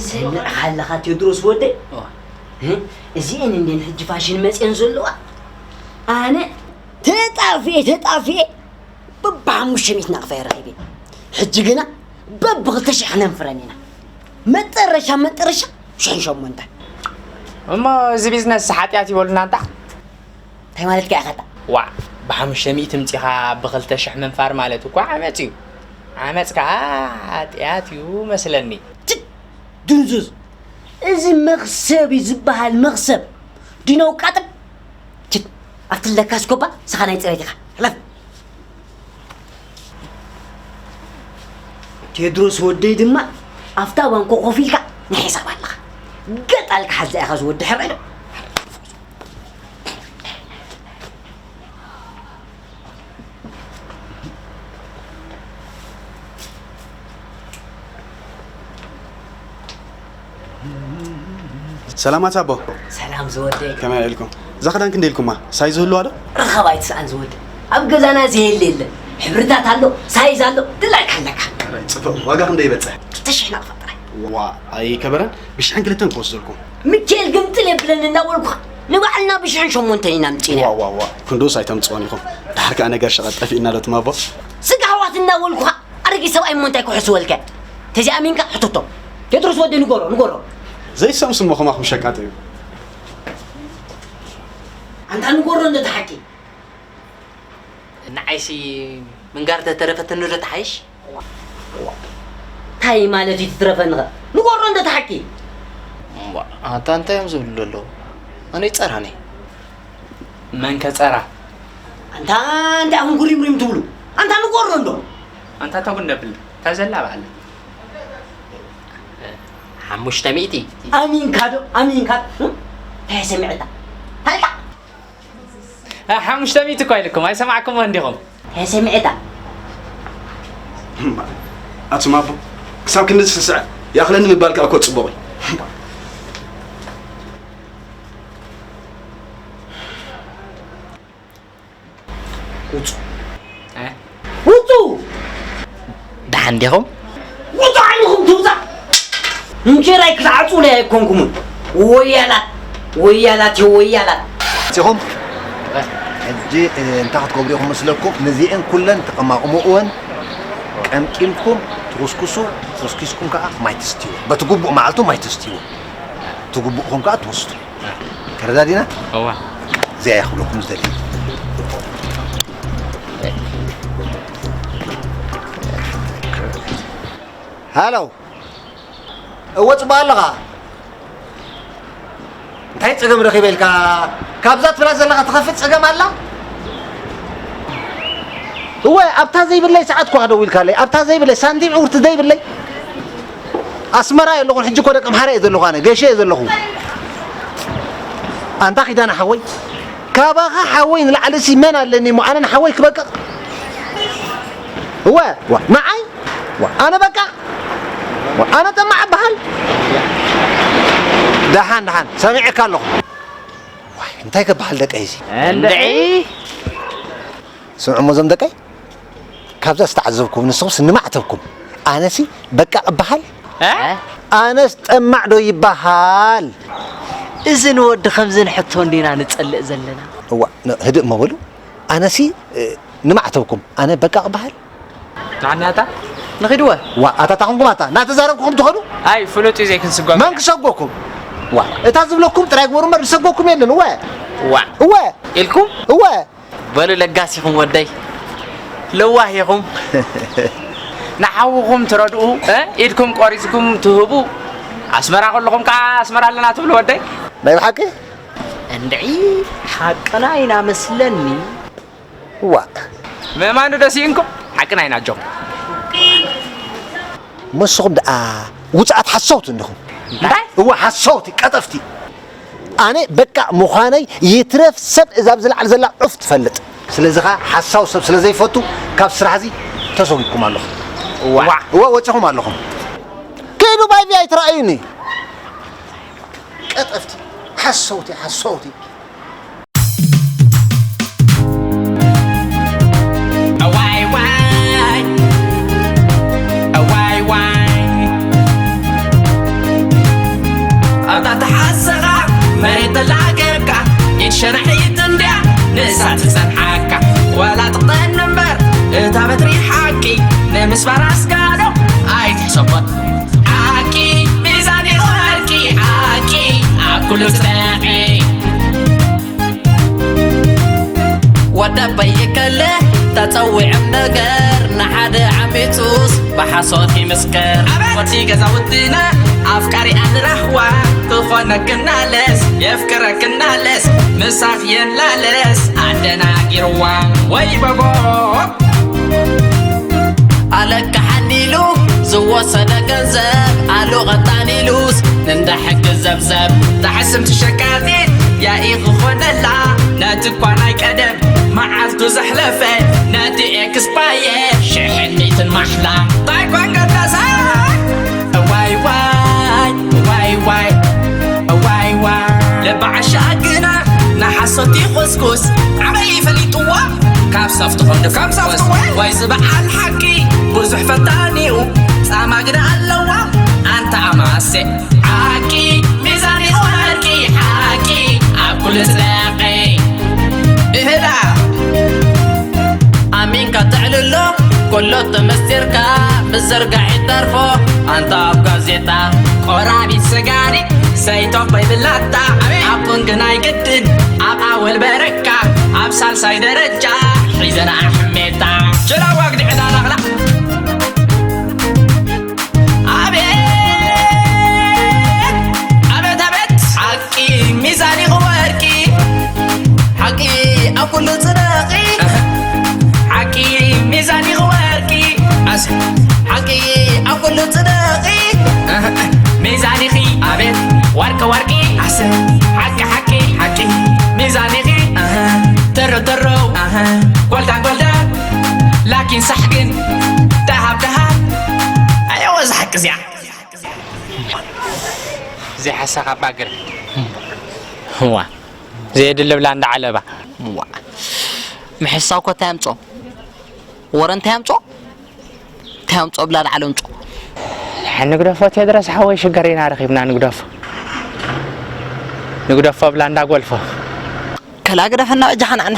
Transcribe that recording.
ትስምዕ ኣለኻ ቴድሮስ ወደይ? እዋ። እ? እዚኤን እንዴን ሕጂ ፋሽን መፅየን ዘለዋ? ኣነ ተጣፊኤ ተጣፊኤ በብሓሙሽተ ሚእቲ ናቕፋ ረኺበ። ሕጂ ግና በብኽልተ ሽሕ ክነንፍረን ኢና። መጠረሻ መጠረሻ ሽሕን ሸሞንተን። እሞ እዚ ቢዝነስ ሓጢኣት ይበሉና እንታ? እንታይ ማለትካ ኢኻ? ዋዕ፣ ብሓሙሽተ ሚእቲ ምጺኻ ብኽልተ ሽሕ ምንፋር ማለት እኮ ዓመጽ እዩ። ዓመጽ ከኣ ሓጢኣት እዩ መስለኒ። ት-፣ ድንዙዝ፣ እዚ መኽሰብ እዩ ዝበሃል፣ መኽሰብ። ዲኖ ውቃጥም። ችት፣ ኣብቲ ለካስ ኮባ፣ ንስኻ ናይ ጽሬት ኢኻ። ሕለፍ። ቴድሮስ ወደይ ድማ፣ ኣብታ ባንኮ ኮፍ ኢልካ ናይ ሕሳብ ኣለኻ። ገጥ ኣልካ ሓዛ ኢኻ ዝወዲ ሕራይ ዶ? ሰላማት ኣቦ። ሰላም ዝወደይ። ከመይ ኢልኩም? እዛ ክዳን ክንደይ ኢልኩማ? ሳይዝ ህልዋ ዶ? ርኸብ ኣይትስኣን ዝወደይ። ኣብ ገዛና ዘየለ የለን። ሕብርታት ኣሎ፣ ሳይዝ ኣሎ፣ ድላይካ ኣለካ። ጽቡቕ። ዋጋ ክንደይ ይበጽሕ? ክልተ ሽሕ ናቕፋ ጥራይ። ዋ፣ ኣይከበረን? ብሽሕን ክልተን ክወስደልኩም። ሚካኤል ግምጥል የብለን እናበልኩኻ። ንባዕልና ብሽሕን ሸሞንተን ኢና ኣምጺእና። ዋ፣ ዋ፣ ዋ። ክንዱስ ኣይተምጽኦን ኢኹም። ድሓር ከኣ ነገር ሸቐጥ ጠፊእና ዶ ትማቦ? ስጋ ኣሕዋት እናበልኩኻ። ኣረጊት ሰብኣይ እሞ እንታይ ክውሕስ ወልከ? ተዚኣሚንካ ሕተቶ። ቴድሮስ ወዲ ንገሮ፣ ንገሮ። ዘይሰምስ እሞ ከማኹም ሸቃጥ እዩ። ኣንታ ንገሮ እንዶ ተሓቂ። ንዓይሲ ምንጋር ተተረፈትኒ ዶ ተሓይሽ? እንታይ ማለት እዩ ትትረፈንኸ? ንገሮ እንዶ ተሓቂ። እምቧ፣ ኣታ እንታይ እዮም ዝብሉ ዘለዉ? ኣነ ይጸራኒ። መን ከጸራ? ኣንታ እንታይ ኣኹም ጉሪምሪም ትብሉ? ኣንታ ንገሮ እንዶ። ኣንታ ተጉ ነብል፣ እታ ዘላ በዓል። ሓሙሽተ ሚእቲ። ኣሚንካ ዶ? ኣሚንካ? እ? እንታይ ሰሚዕካ? ታይካ? እ፣ ሓሙሽተ ሚእቲ እኮ ኢልኩም፣ ኣይሰማዕኩምዎ እንዲኹም? እንታይ ሰሚዕካ? ኣቱም ኣቦ፣ ክሳብ ክንዲ ዝስስዐ፣ ይኣኽለኒ ምባልካ እኮ ጽቡቕ እዩ። ውጹ። እ? ውጹ! ደሓን ዲኹም? ውጹ ዓይንኹም ትውጻእ! እንጀራይ ክትዓጹለይ ኣይኮንኩምን። ወያላት! ወያላት ወያላት! ኢኹም? ሕጂ፣ እ፣ እንታይ ክትገብሩ ኢኹም መስለኩም? ነዚአን ኩለን ተቐማቕምኡወን ቀምቂምኩም ትኹስኩሱ፣ ኮስኪስኩም ከኣ ማይ ትስትዩ። በቲ ግቡእ መዓልቱ ማይ ትስትዩ። እቲ ግቡእኹም ከኣ ትወስዱ። ተረዳዲና? እዋ። እዚኣ እያ ክብለኩም ዝደሊ። ሃሎ። እወ፣ ጽቡቕ ኣለኻ። እንታይ ጸገም ረኺበ ኢልካ? ካብዛ ትብላ ዘለኻ ትኸፍእ ጸገም ኣላ? እወ፣ ኣብታ ዘይብለይ ሰዓት እኳ ደዊልካለይ። ኣብታ ዘይብለይ ሳንቲም ዕውርቲ ዘይብለይ። ኣስመራ የለኹን፣ ሕጂ እኮ ደቂ ኣምሓራ እየ ዘለኹ፣ ኣነ ገሸ እየ ዘለኹ። ኣንታ ኪዳነ ሓወይ፣ ካባኻ ሓወይ ንላዕሊ ሲ መን ኣለኒ እሞ ኣነ ንሓወይ ክበቅቕ? እወ፣ ዋ፣ ንዓይ? ዋ፣ ኣነ በቃ? ዋ፣ ኣነ ጠማዕ እበሃል? ደሓን፣ ደሓን፣ ሰሚዐካ ኣለኹ። ዋይ፣ እንታይ ከበሃል ደቀይ እዚ? እንድዒ። ስምዑ እሞ እዞም ደቀይ፣ ካብዛ ዝተዓዘብኩም ንስኹምስ ንማዕተብኩም። ኣነሲ በቃ እበሃል? እ? ኣነስ ጠማዕ ዶ ይበሃል? እዚ ንወዲ ከምዚ ንሕቶ እንዲና ንጸልእ ዘለና። እዋ፣ ን-፣ ህድእ እሞ በሉ። ኣነሲ፣ እ፣ ንማዕተብኩም። ኣነ በቃ እበሃል? ንዓኒ ኣታ ንኺድወ። ዋ፣ ኣታ ታኹምኩም ኣታ። እናተዛረብኩኹም ትኸዱ? ኣይ፣ ፍሉጥ እዩ ዘይክንስጎም። መን ክሰጎኩም? ዋ፣ እታ ዝብለኩም ጥራይ ግበሩ እምበር ዝሰጎኩም የለን። እወ። ዋ። እወ። ኢልኩም? እወ። በሉ ለጋስ ኢኹም ወደይ። ለዋህ ኢኹም። ንሓውኹም ትረድኡ፣ እ? ኢድኩም ቆሪጽኩም ትህቡ። ኣስመራ ከለኹም ከኣ ኣስመራ ኣለና ትብሉ ወደይ። ናይ ብሓቂ? እንድዒ ሓቅና ኢና መስለኒ። ዋ። ምእማኑ ዶ ስኢንኩም? ሓቅና ኢና ኣጆኹም። መስኹም ደኣ ውጽኣት ሓሰውቲ እንዲኹም። እንታይ? እወ፣ ሓሰውቲ፣ ቀጠፍቲ። ኣነ በቃ ምዃነይ ይትረፍ ሰብ እዛ ኣብ ዝለዓል ዘላ ዑፍ ትፈልጥ። ስለዚ ኸኣ ሓሳው ሰብ ስለ ዘይፈቱ ካብ ስራሕ እዚ ተሰጒግኩም ኣለኹም። ዋዕ። እወ፣ ወጺኹም ኣለኹም። ከይዱ ባይቢ ኣይትረኣዩኒ። ቀጠፍቲ፣ ሓሰውቲ፣ ሓሰውቲ። ኣዋይ ዋይ፣ ኣዋይ ዋይ። እታ ተሓሰኻ መሬት ተላገካ፣ ኢድ ሸነሒት እንድያ ንሳ ትጸንሓካ። ዋላ ትቕጠን እምበር እታ በትሪ ሓቂ፣ ንምስባር ኣስጋዶ ኣይትሕሰቦን። ሓቂ ሚዛን እዩ ወርቂ፣ ሓቂ ኣብ ኩሉ ጽናዒ። ወደበይ ይከለ ተጸዊዕም ነገር፣ ንሓደ ዓሚጹስ ብሓሶት ይምስክር። ኣበይ! ወዲ ገዛውትና ኣፍቃሪኣ ንራህዋ፣ ክኾነክናለስ የፍቅረክናለስ፣ ምሳኽ የላለስ ኣደናጊርዋ። ወይ በቦ! ኣለቅሓኒ ኢሉ ዝወሰደ ገንዘብ፣ ኣሉ ቀጣን ኢሉስ ንንዳ ሕጊ ዘብዘብ። ታሕስምቲ ሸቃጢት ያኢ ክኾነላ፣ ነቲ እኳ ናይ ቀደም መዓልቱ ዘሕለፈ፣ ነቲ ኤክስፓየር ሽሕን ሚእትን ማሕላ። ታይ ኮን ገዳሳ? ዋይ ዋይ፣ ዋይ ዋይ፣ ዋይ ዋይ። ልቢ ዓሻ ግና ንሓሶት ይኹስኩስ፣ ዓበይ ፈሊጥዋ። ካብ ሳፍቲ ኮንዶ ካብ ሳፍቲ ወይ? ወይ ዝበዓል ሓቂ ብዙሕ ፈታኒኡ፣ ጻማ ግና ኣለዋ ኣንታ ኣማሴ። ሓቂ ሚዛን እዩ ወርቂ፣ ሓቂ ኣብ ኩሉ ጽድቂ። እህዳ ኣሚንካ ተዕልሎ፣ ኩሉ ተመሲርካ ምዝርጋሕ ይተርፎ። ኣንታ ኣብ ጋዜጣ ቆራቢት ሰጋሪ ሰይቶኽ በይብላታ፣ ኣቤት! ኣቡን ግን ኣይግድን ኣብ ኣወል በረካ፣ ኣብ ሳልሳይ ደረጃ ሒዘና ኣሕሜታ። ችላ ዋግዲ ዕዳና ቕላ። ኣቤት! ኣቤት! ኣቤት! ሓቂ ሚዛን ይኹ ወርቂ፣ ሓቂ ኣብ ኩሉ ጽድቂ። ሓቂ ሚዛን ይኹ ወርቂ። ኣስ- ሓቂ ኣብ ኩሉ ጽድቂ። ሚዛን ይኺ። ኣቤት! ወርቂ ወርቂ። ኣስ- ሓቂ ሓቂ። ሓቂ ሚዛን ይኺ። ተሮ ተሮ። ጎልዳን ጎልዳን። ላኪን ሳሕ ግን ደሃብ ደሃብ። ኣየወ፣ እዚ ሓቂ እዚኣ። ዘይሓሳኻ ባግር። ዋ። ዘየድሊ ብላ እንዳዓለባ። ዋ። ምሕሳው እኮ እንታይ ኣምጾ? ወረ እንታይ ኣምጾ? እንታይ ኣምጾ ብላ እንዳዓለ ኣምጾ። ንግደፎ ቴድሮስ ሓወይ፣ ሽገር ኢና ረኺብና፣ ንግደፎ። ንግደፎ ብላ እንዳጎልፎ። ከላ ግደፈና በጃኻ ንዓና።